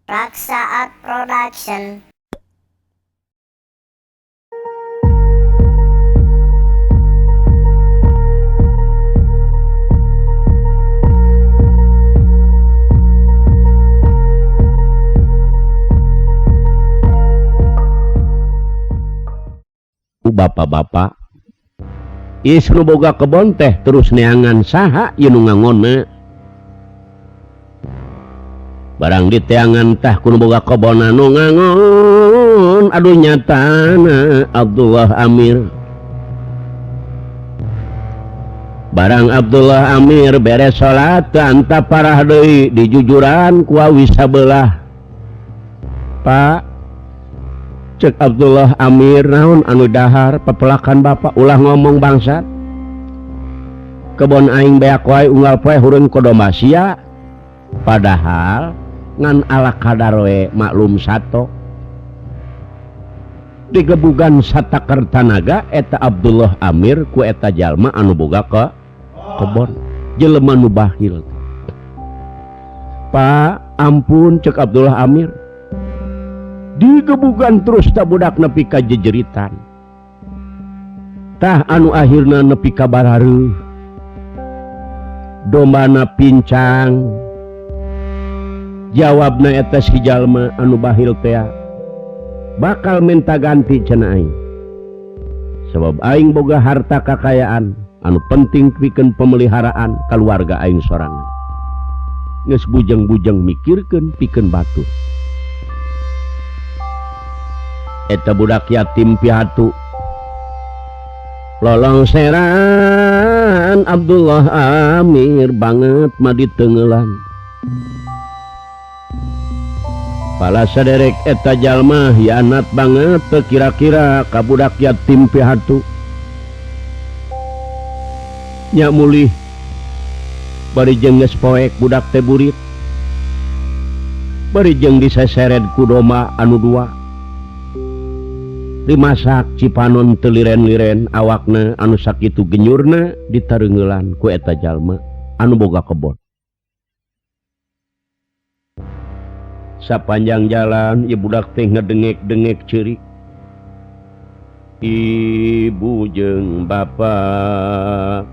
Raksa Art Production. Ku bapak-bapak Is nu boga kebon teh terus neangan saha ieu nu ngangonna. Barang diteangan tah ku nu boga kebon anu ngangon, aduh nyatana Abdullah Amir. Barang Abdullah Amir beres salat teu anta parah deui dijujuran ku awi sabelah. Pak, cek Abdullah Amir naon anu dahar pepelakan bapak ulah ngomong bangsat. Kebon aing beak wae unggal poe hurung kodomba sia. Padahal ngan ala kadar we maklum sato. Digebugan sataker tanaga eta Abdullah Amir ku eta jalma anu boga ke kebon jelema nu bahil. Pak, ampun cek Abdullah Amir. Digebugan terus tak budak nepi ka jejeritan. Tah anu akhirna nepi ka barareuh. Dombana pincang. Jawabna eta si jalma anu bahil tea. Bakal minta ganti cenah aing. Sebab aing boga harta kakayaan anu penting pikeun pemeliharaan keluarga aing sorangan. Geus bujeng-bujeng mikirkeun pikeun batur. Eta budak yatim piatu lolong seran Abdullah Amir banget mah ditengelan. Pala saderek eta jalma hianat banget teu kira-kira ka budak yatim piatu. Nya mulih bari jeung geus poek budak teh burit. Bari jeung diseseret ku domba anu dua. Dimasak cipanon teu liren-liren awakna anu sakitu genyurna ditareungeulan ku eta jalma anu boga kebon. Sapanjang jalan ieu budak teh ngedengek-dengek ceurik. Ibu jeung bapa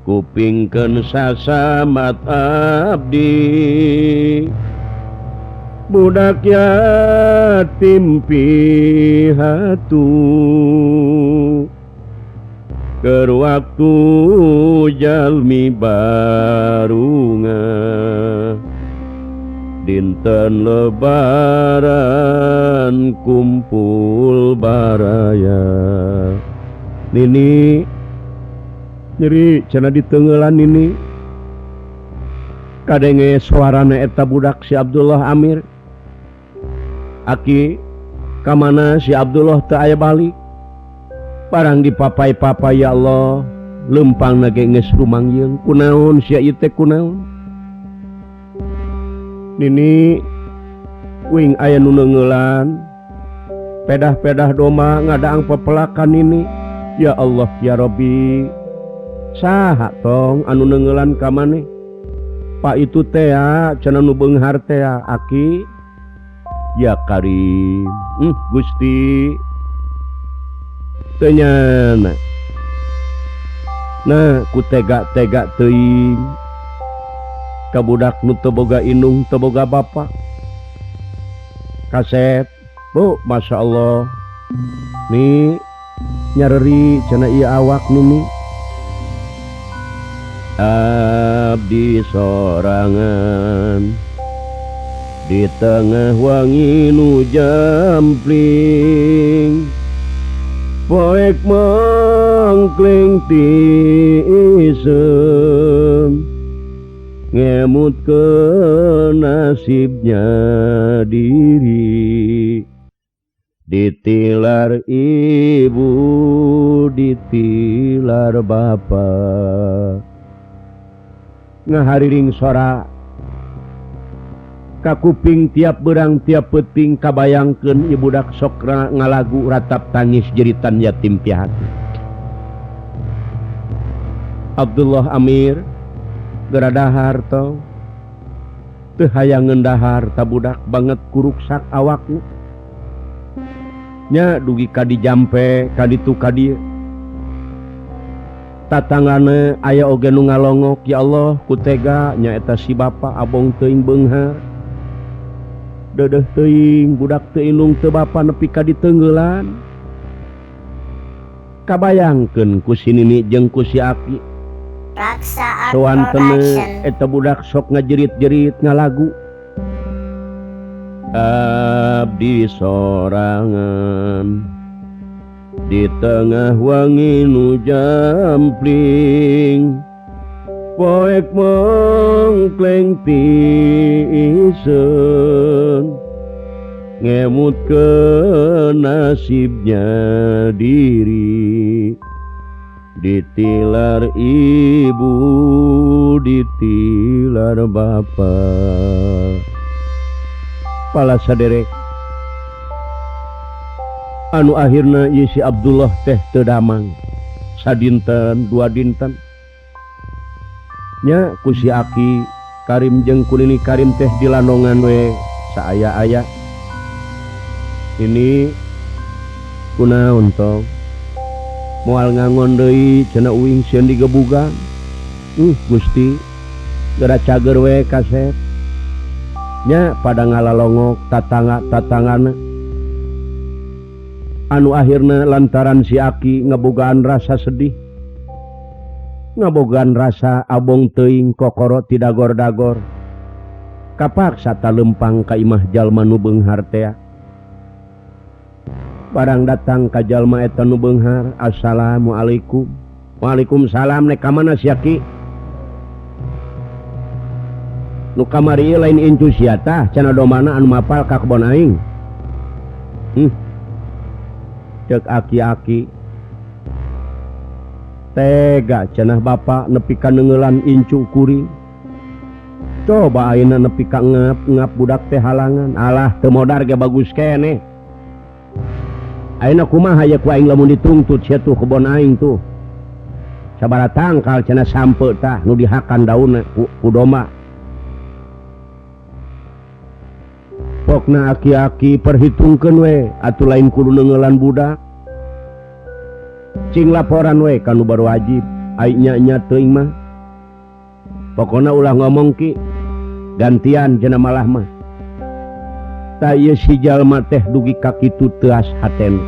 kupingkeun sasamat abdi. Budak yatim pihatu keur waktu jalmi barunga dinten lebaran kumpul baraya. Nini nyeri cenah ditengelan nini. Kadenge suarana eta budak si Abdullah Amir. Aki kamana si Abdullah teu aya balik. Barang dipapai-papai ya Allah, lempang ge geus rumangyeung. Kunaon sia ieu teh kunaon? Nini uing aya nu neunggeulan. Pedah-pedah domba ngadaang pepelakan nini. Ya Allah ya Rabbi. Saha tong anu neunggeulan ka maneh? Pak itu tea cenah nu beunghar tea aki. Ya Karim, Gusti teu nyana. Nah, ku tega-tega teuing ka budak nu teu boga indung, teu boga bapa. Kasep, Bu, Masya Allah. Ni nyareri cenah ieu awak nini. Abdi sorangan di tengah wangi nu jampling, poek mangkling tiiseun, ngemut ke nasibnya diri. Ditilar ibu, ditilar bapa. Ngahariring sora kakuping tiap berang tiap peting kabayangkeun ieu budak sok ngalagu ratap tangis jeritan yatim piatu. Abdullah Amir geura dahar tong. Teu hayang ngendahar ta budak banget kuruksak awakna. Nya dugi ka dijampe ka ditu ka dieu. Tatanggana aya oge nu ngalongok, ya Allah ku tega nyaeta si bapa abong teuing beunghar. Deudeuh teuing budak teu indung teu bapa nepi ka diteunggelan. Kabayangkeun ku si nini jeung ku si aki. Raksa Art Soantena Production. Eta budak sok ngajerit-jerit ngalagu. Abdi sorangan di tengah wangi nu jampling, poek mongkleng piseun, ngemut ke nasibnya diri, ditilar ibu ditilar bapa. Pala saderek anu akhirna ieu si Abdullah teh teu damang sadinten dua dinten nya ku si aki Karim jeung ku nini Karim teh dilandongan we saaya-aya. Ini kunaon tong moal ngangon deui cenah uing sieun digebugan. Gusti geura cager we kasep nya pada ngalalongok tatangga-tatanggana anu akhirna lantaran si aki ngebogaan rasa sedih, ngabogaan rasa abong teuing kokoro tidagor-dagor, kapaksa talempang ka imah jalma nu beunghar tea. Barang datang ka jalma eta nu beunghar, assalamualaikum. Waalaikumsalam. Nek ka mana si aki? Nu kamari ieu lain incu sia tah cenah domana anu mapal ka kebon aing. Ceuk aki-aki. Tega cenah bapa nepi ka neunggeulan incu kuring. Coba ayeuna nepi ka ngap-ngap budak teh halangan. Alah teu modar ge bagus keneh. Ayeuna kumaha ye ku aing lamun dituntut sia tuh kebon aing tuh. Sabaraha tangkal cenah sampe tah nu dihakan daunna ku domba. Pokna aki-aki perhitungkeun we atuh lain kudu neunggeulan budak. Cing laporan we ka nu berwajib, ai nya-nya teuing mah. Pokona ulah ngomong ki, gantian cenah malah mah. Tah ieu si jalma teh dugi ka kitu teuas hatena.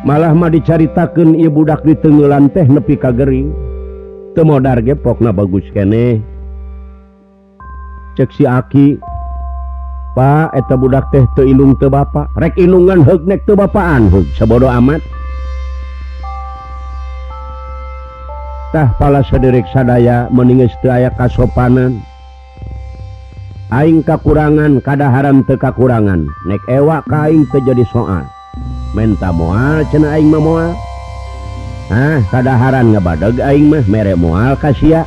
Malah mah dicaritakeun ieu budak diteungeulan teh nepi ka gering. Teu modar ge pokna bagus keneh. Cek si aki, Pak, eta budak teh teu indung teu bapa. Rek indungan heug nek teu bapaan heug, sabodo amat. Tah pala saderek sadaya meni geus teu aya kasopanan. Aing kakurangan kadaharan teu kakurangan. Nek ewa ka aing teu jadi soal. Menta moal cenah aing mah moal. Hah, kadaharan ngabadeg aing mah mere moal ka sia.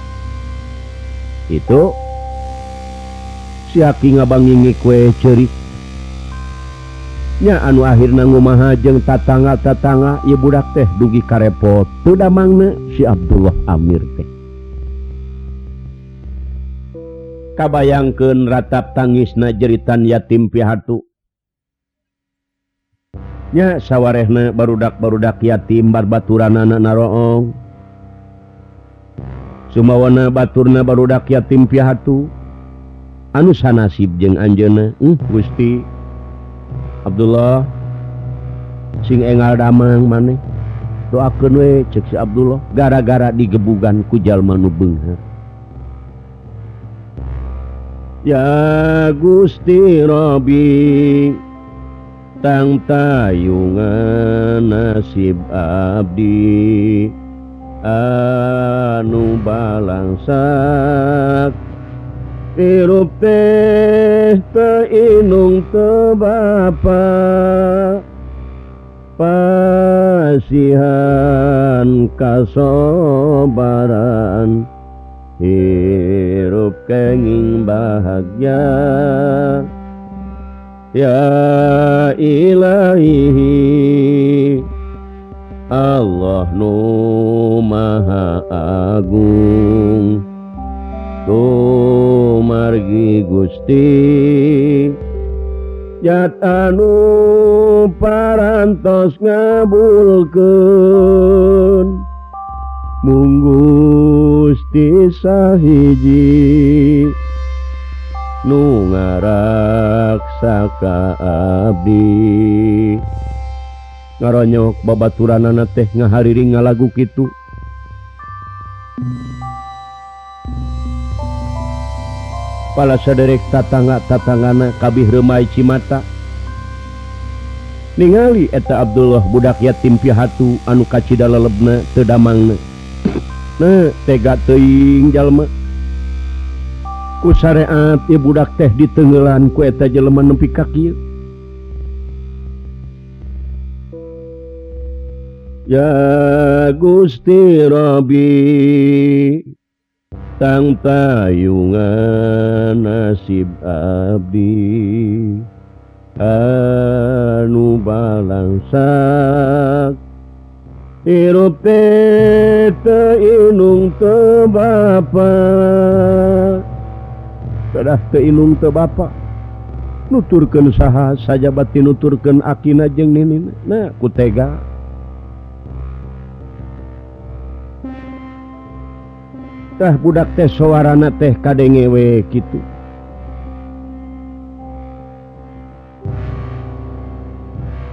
Itu si aki ngabangingik we ceurik. Nya anu akhirna ngumaha jeung tatangga-tatangga ieu budak teh dugi karepot teu damangna si Abdullah Amir teh. Kabayangkeun ratap tangisna jeritan yatim piatu. Nya sawarehna barudak-barudak yatim barbaturanana naroong. Sumawana baturna barudak yatim piatu anu sanasib jeung anjeunna. Gusti Abdullah sing engal damang maneh doakeun we ceuk si Abdullah gara-gara digebugan ku jalma nu beunghar. Ya Gusti Robi tang tayungan nasib abdi anu balangsak hirup teh teu inung teu bapa pasihan kasobaran hirup kenging bahagia. Ya Ilahi Allah nu Maha Agung Kumargi Gusti Jat anu parantos ngabulkeun mung Gusti sahiji nu ngaraksa ka abdi. Ngaronyok babaturanana teh ngahariring ngalagu kitu. Pala saderek tatangga-tatanggana kabih reumai cimata ningali eta Abdullah budak yatim piatu anu kacida lelebna teu damangna. Nah, tega teuing jalma. Ku sareat ieu budak teh diteunggeulan ku eta jelema nepi ka kieu. Ya Gusti Rabbi tang tayungan nasib abdi anu balangsak hirup teh teu inung teu bapa. Kedah teu inung teu bapa nuturkeun saha sajabati nuturkeun akina jeung ninina. Nah ku tega tah budak teh soarana teh kadenge we kitu.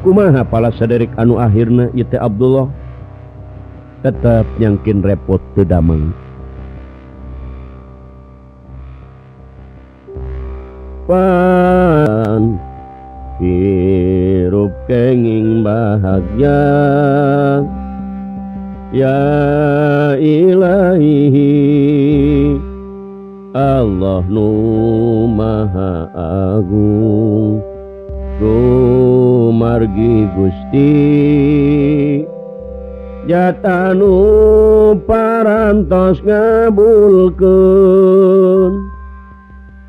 Kumaha pala saderek anu akhirna ieu teh Abdullah tetep nyangkin repot teu damang. Pan hirup kenging bahagia ya ilahi Allah nu maha agung kumargi Gusti Jat anu parantos ngabulkeun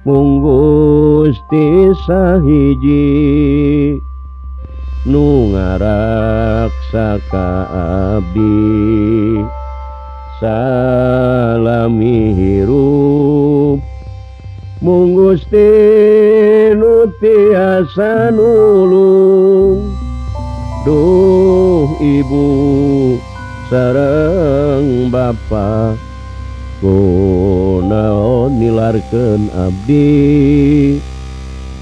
mung Gusti sahiji nu ngaraksa ka abdi salami hirup mung Gusti nu tiasa nulung. Duh ibu sareng bapa kunaon nilarkeun abdi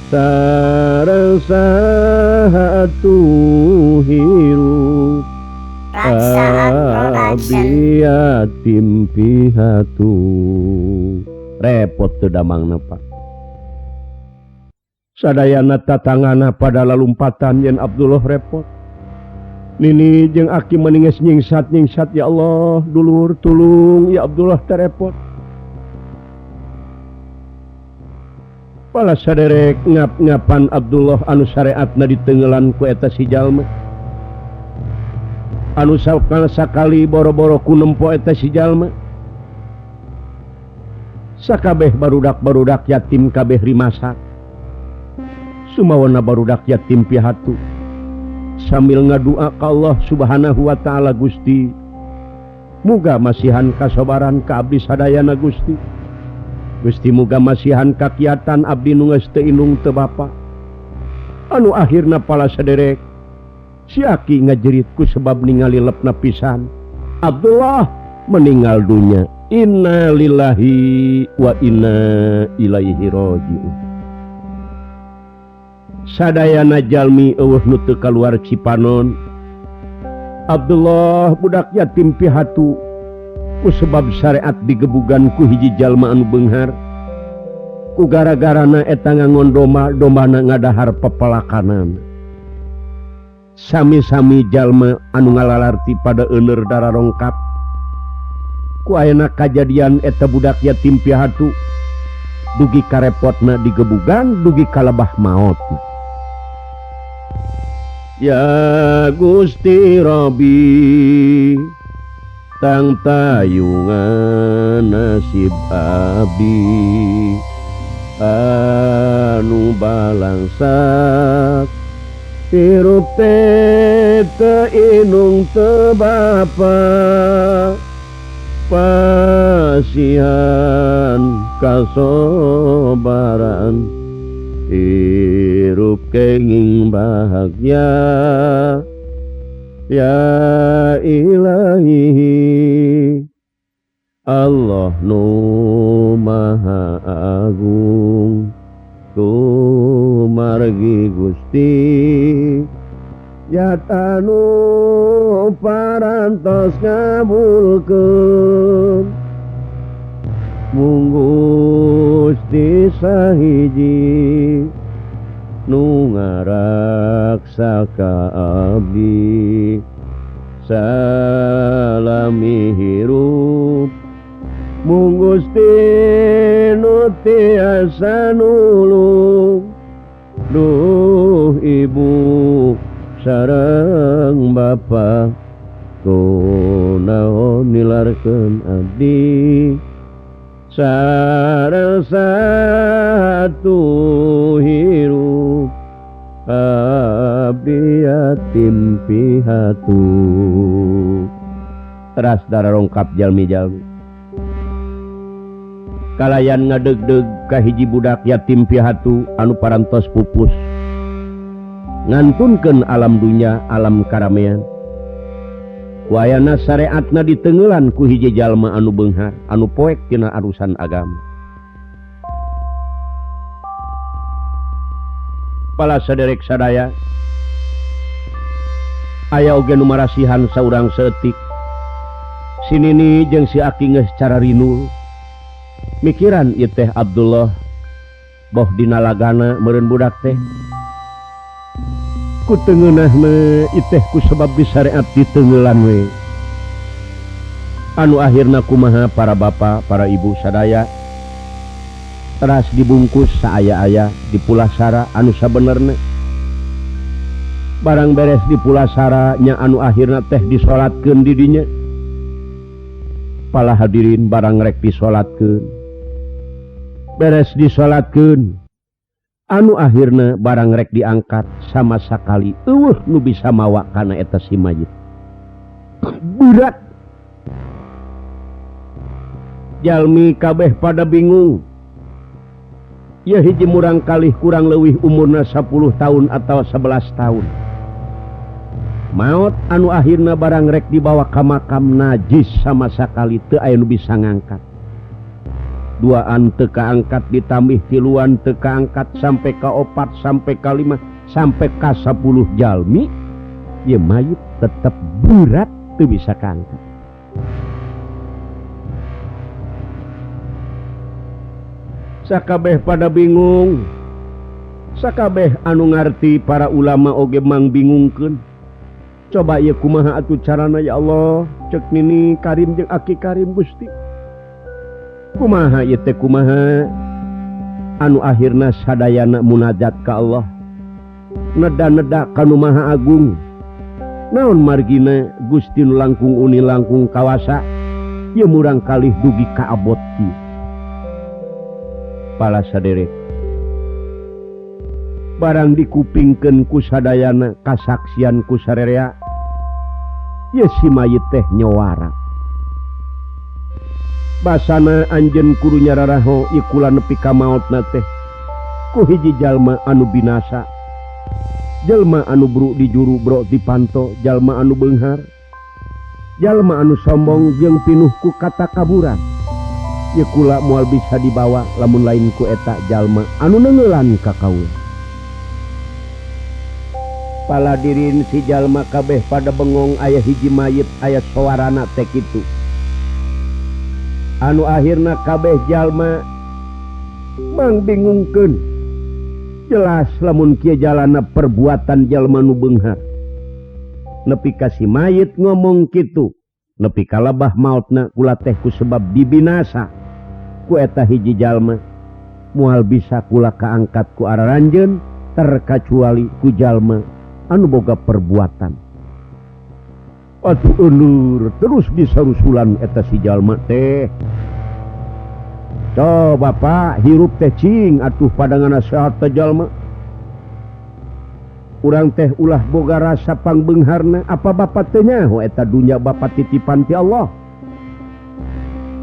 sareng saha atuh hirup abdi yatim pihatu. Repot teu damangna Pak. Sadayana tatangana pada lalumpatan yen Abdullah repot. Nini jeung aki meninges nyingsat-nyingsat, ya Allah dulur tulung ya Abdullah terepot. Pala saderek ngap-ngapan Abdullah anu syariatna ditenggelan ku eta si jalma. Anu sakali boro-boro ku nempo eta si jalma. Sakabeh barudak-barudak yatim kabeh rimasak. Sumawana barudak yatim pihatu. Sambil ngadua ka Allah Subhanahu wa ta'ala, Gusti muga masihan kasobaran ka abdi sadayana Gusti. Gusti muga masihan kakiatan abdi nu geus teu indung teu bapa. Anu akhirna pala saderek si aki ngajerit ku sebab ningali lepna pisan Abdullah meninggal dunia. Innalillahi wa inna ilaihi rajiun. Sadayana jalmi eueuh nu teu kaluar Cipanon. Abdullah budak yatim pihatu ku sebab syariat digebugan ku hiji jalma anu beunghar. Ku gara-garana eta ngangon domba, dombana ngadahar pepelakanan. Sami-sami jalma anu ngalalarti pada euneur darah rongkap. Ku ayeuna kajadian eta budak yatim pihatu dugi karepotna digebugan, dugi kalebah maot. Ya Gusti Rabbi tang tayungan nasib abdi anu balangsak hirup teh teu indung teu bapa. Pasihan kasobaran hirup kenging bahagia ya ilahi Allah nu maha agung kumargi Gusti Yatanu parantos ngabulkeun mung Gusti sahiji nu ngaraksa ka abdi salami hirup mung Gusti nu tiasa nulung duh ibu sareng bapa kunaon nilarkeun abdi sareng satu hirup abdi yatim pihatu. Teras dararongkap jalmi-jalmi kalayan ngadegdeg ka hiji budak yatim piatu anu parantos pupus ngantunkeun alam dunya alam karamean. Wayana syariatna ditenggelan ku hiji jalma anu beunghar anu poek tina arusan agama. Pala saderek sadaya aya oge nu marasihan saurang saeutik si nini jeung si aki geus cara rinul mikiran ieu teh Abdullah boh dina lagana meureun budak teh ku tengeunah me ieu teh ku sebab disyariat ditenggelan we anu akhirna kumaha para bapa para ibu sadaya teras dibungkus saaya-aya dipulasara anu sabenerna barang beres dipulasara nya anu akhirna teh disolatkeun di dinya. Pala hadirin barang rek disolatkeun beres disolatkeun anu akhirna barang rek diangkat sama sakali eueuh nu bisa mawa kana eta si mayit berat. Jalmi kabeh pada bingung. Ya hiji murang kalih kurang leuwih umurna 10 tahun atau 11 tahun maot anu akhirna barang rek dibawa ka makam najis sama sakali teu aya nu bisa ngangkat. Duaan teu kaangkat ditambih tiluan teu kaangkat sampai ka opat sampai ka lima sampai ka 10 jalmi ieu mayit tetep berat teu bisa kaangkat. Sakabeh pada bingung, sakabeh anu ngarti para ulama oge mang bingungkeun. Coba ieu kumaha atuh carana ya Allah, cek nini Karim jeung aki Karim Gusti. Kumaha ieu teh kumaha? Anu akhirna sadayana munajat ka Allah. Neda-neda ka nu Maha Agung. Naon margina Gusti nu langkung uni langkung kawasa, ieu murang kalih dugi ka abot kieu. Pala saderek barang dikupingkeun ku sadayana kasaksian ku sarerea ye si mayit teh nyowara basana anjeun kudu nyararaho ieu kula nepi ka maotna teh ku hiji jalma anu binasa jalma anu bru di juru bro dipanto jalma anu beunghar jalma anu sombong jeung pinuh ku kata kaburan. Ye kula moal bisa dibawa lamun lain ku eta jalma anu neunggeulan ka kaula. Paladirin si jalma kabeh pada bengong aya hiji mayit aya soarana teh kitu. Anu akhirna kabeh jalma mang bingungkeun. Jelas lamun kieu jalana perbuatan jalma nu beunghar. Nepi ka si mayit ngomong kitu, nepi ka lebah maotna kula teh ku sebab dibinasa. Ku eta hiji jalma moal bisa kula kaangkat ku araranjeun terkecuali ku jalma anu boga perbuatan. Atuh euleur terus disarusulan eta si jalma teh. Coba Bapak hirup teh cing atuh pada nasihat teh jalma. Urang teh ulah boga rasa pangbeungharna apa bapak teh nyaho eta dunya bapak titipan ti Allah.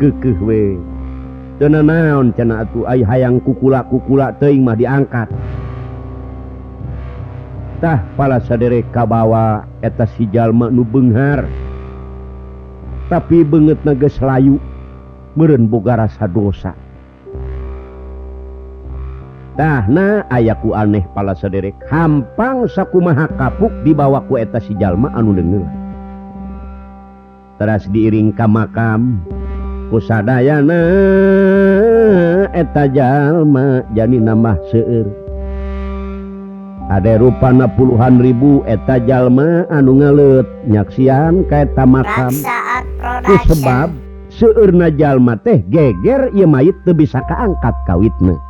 Dikekeh we. Teu nanaon cenah atuh ai hayang kukula-kukula teuing mah diangkat. Tah pala saderek kabawa eta si jalma nu beunghar. Tapi beungeutna geus layu meureun boga rasa dosa. Tah na aya ku aneh pala saderek hampang sakumaha kapuk dibawa ku eta si jalma anu neungeun. Teras diiring ka makam ku sadayana eta jalma jadi nambah seueur. Ade rupana puluhan ribu eta jalma anu ngaleut nyaksian ka eta makam. Raksa Art Ku Production. sebab seueurna jalma teh geger ieu mayit teu bisa kaangkat kawitna.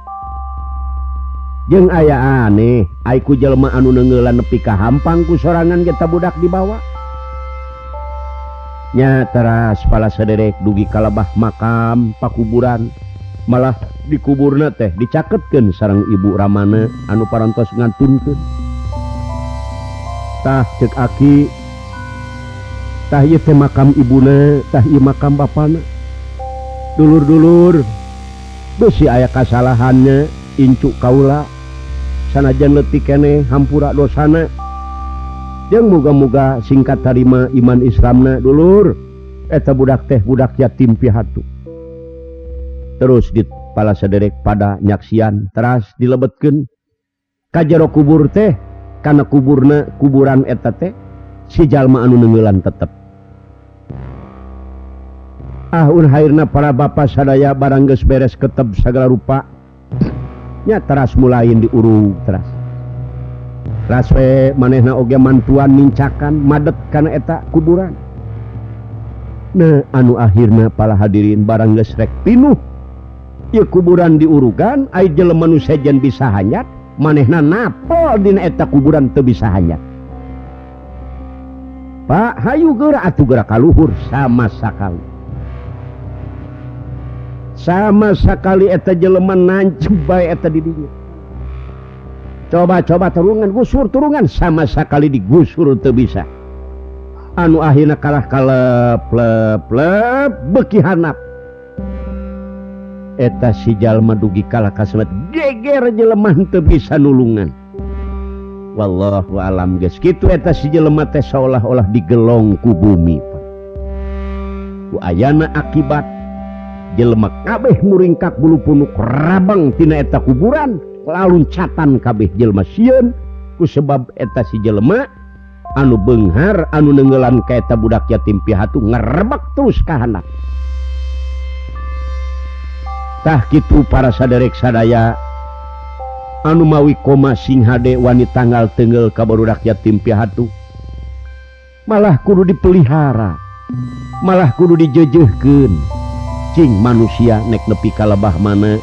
Jeung aya aneh ai ku jelema anu neungeulan nepi ka hampang ku sorangan ge budak dibawa. Nya teras pala saderek dugi kalebah makam pakuburan malah dikuburna teh dicaketkeun sareng ibu ramana anu parantos ngantunkeun. Tah ceuk aki tah ieu teh makam ibuna, tah ieu makam bapana. Dulur-dulur beusi aya kasalahannya incu kaula sanajan leutik keneh hampura dosana. Jeung muga-muga singkat tarima iman Islamna dulur. Eta budak teh budak yatim piatu. Terus di pala saderek pada nyaksian teras dilebetkeun ka jero kubur teh kana kuburna kuburan eta teh si jalma anu neungeulan tetep. Ah akhirna para bapa sadaya barang geus beres keteb sagala rupa nya teras mulain diurug teras. Teras we manehna oge mantuan nincakan madet kana eta kuburan. Nah anu akhirna para hadirin barang geus rek pinuh ieu kuburan diurugan ai jelema nu sejen bisa hanyat manehna napol dina eta kuburan teu bisa hanyat. Pak hayu geura atuh geura kaluhur sama sakali. Sama sakali eta jelema nancep bae eta di dinya. Coba-coba turungan gusur turungan sama sakali digusur teu bisa. Anu akhirna kalah kalep lep lep beuki hanap. Eta si jalma dugi kalah kasemet geger jelema teu bisa nulungan. Wallahu alam geus kitu eta si jelema teh seolah-olah digelong ku bumi. Ku ayana akibat jelema kabeh muringkak bulu punuk rabang tina eta kuburan laluncatan kabeh jelema sieun ku sebab eta si jelema anu beunghar anu neungeulan ka eta budak yatim piatu ngerebek terus ka handap. Tah kitu para saderek sadaya anu mawi koma sing hade wani tanggal tenggel ka barudak yatim piatu malah kudu dipelihara, malah kudu dijejehkeun. Cing manusia nek nepi ka lebah mana.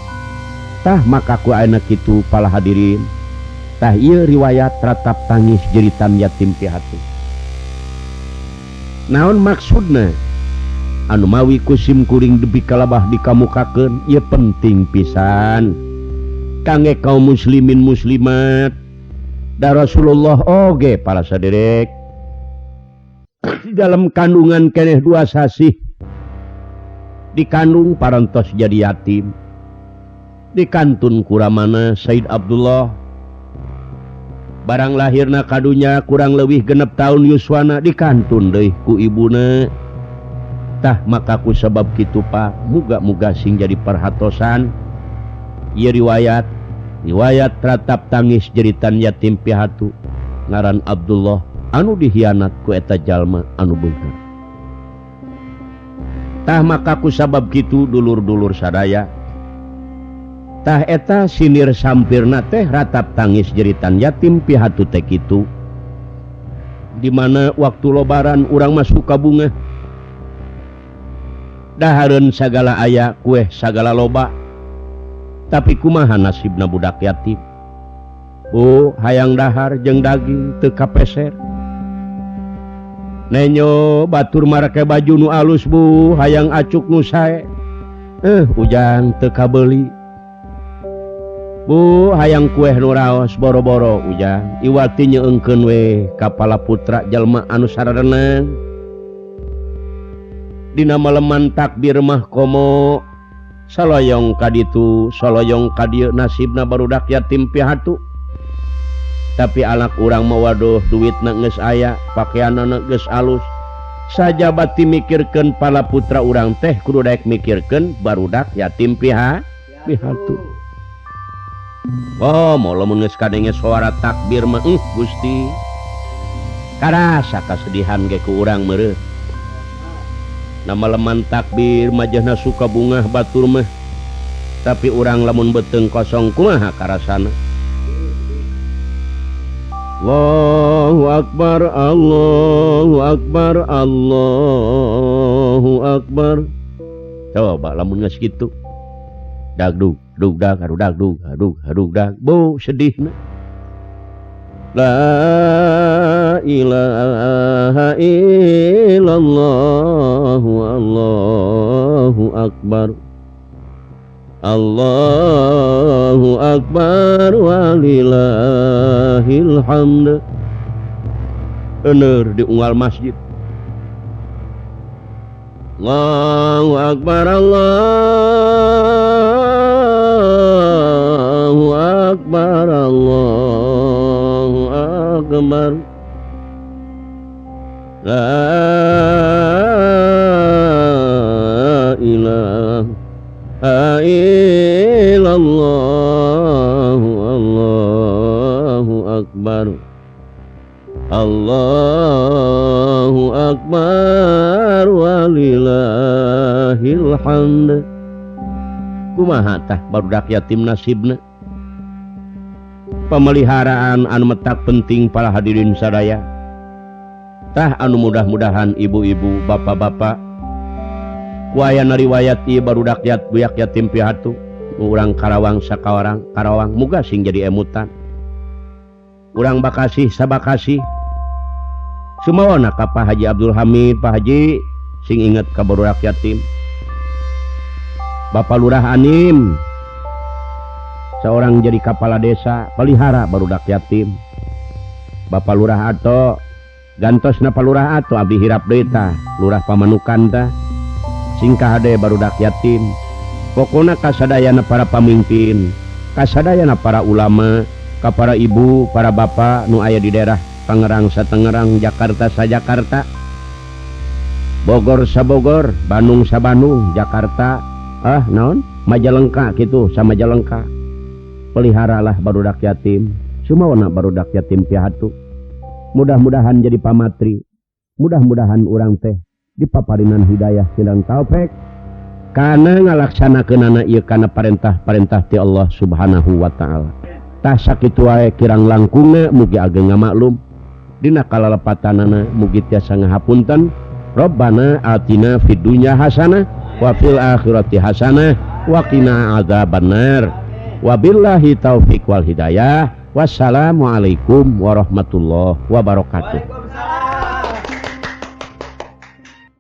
Tah maka ku ayeuna kitu pala hadirin. Tah ieu riwayat ratap tangis jeritan yatim piatu. Naon maksudna? Anu mawi ku sim kuring depi kalabah dikamukakeun ieu penting pisan kangge kaum muslimin muslimat. Da Rasulullah oge para saderek di dalam kandungan keneh 2 sasih dikandung parantos jadi yatim. Dikantun kuramana Said Abdullah barang lahirna kadunya kurang leuwih 6 tahun yuswana dikantun deui ku ibuna. Tah maka ku sebab kitu Pak muga-muga sing jadi perhatosan ieu riwayat riwayat ratap tangis jeritan yatim piatu ngaran Abdullah anu dihianat ku eta jalma anu beunghar. Tah maka ku sabab kitu dulur-dulur sadaya. Tah eta sinir sampirna teh ratap tangis jeritan yatim pihatu teh kitu. Di mana waktu lebaran urang masuk ka bunga. Dahareun sagala aya kueh sagala loba. Tapi kumaha nasibna budak yatim? Bu hayang dahar jeung daging teu kapeser. Nenyo batur marake baju nu alus bu hayang acuk nu sae. Ujang teu kabeuli. Bu hayang kueh nu raos boro-boro ujang iwati nyeungkeun we kapala putra jalma anu sararenang. Dina maleman takbir mah komo saloyong ka ditu saloyong ka dieu nasibna barudak yatim piatu. Tapi anak urang mah waduh duitna geus aya, pakaianna geus alus. Sajabati mikirkeun pala putra urang teh kudu daek mikirkeun barudak yatim pihatu. Oh, mau lamun geus kadenge suara takbir mah Gusti. Karasa kasedihan ge ku urang meureun. Na maleman takbir majahna suka bungah batur mah. Tapi urang lamun beuteung kosong kumaha karasana. Allahu akbar, Allahu akbar, Allahu akbar. Coba lamun geus kitu. Dag dug dug dag aduh dag dug aduh aduh dag bu sedihna. La ilaha illallah Allahu akbar. Allahu akbar walillahil hamd. Euneur di unggal masjid. Allahu akbar, Allahu akbar, Allahu akbar. La ilaha illallah Allahu akbar. Allahu akbar walillahil hamd. Kumaha tah barudak yatim nasibna? Pemeliharaan anu metak penting para hadirin sadaya. Tah anu mudah-mudahan ibu-ibu, bapak-bapak ku ayana riwayat ieu barudak buyak yatim piatu urang Karawang sakawarang Karawang muga sing jadi emutan. Urang bakasih sabakasih. Sumawana ka Pak Haji Abdul Hamid, Pak Haji sing inget ka barudak yatim. Bapak Lurah Anim seorang jadi kepala desa pelihara barudak yatim. Bapak Lurah Ato gantosna Pak Lurah Ato abdi hirap deui tah Lurah Pamanukan tah sing kahade barudak yatim. Pokona kasadayana para pamimpin, kasadayana para ulama, ka para ibu, para bapak nu aya di daerah Tangerang satangerang, Jakarta sajakarta, Bogor sabogor, Bandung sabandung, Jakarta naon Majalengka kitu sama Majalengka. Peliharalah barudak yatim, sumawana barudak yatim piatu. Mudah-mudahan jadi pamatri, mudah-mudahan urang teh dipaparinan hidayah silang taufik kana ngalaksanakeunana ieu kana parentah-parentah ti Allah Subhanahu wa taala. Tah sakitu wae kirang langkungna mugi ageng ngamaklum dina kalalepatanana mugi tiasa ngahapunten. Rabbana atina fid dunya hasanah wa fil akhirati hasanah wa qina adzabannar. Wabillahi taufik wal hidayah. Wassalamualaikum warahmatullahi wabarakatuh.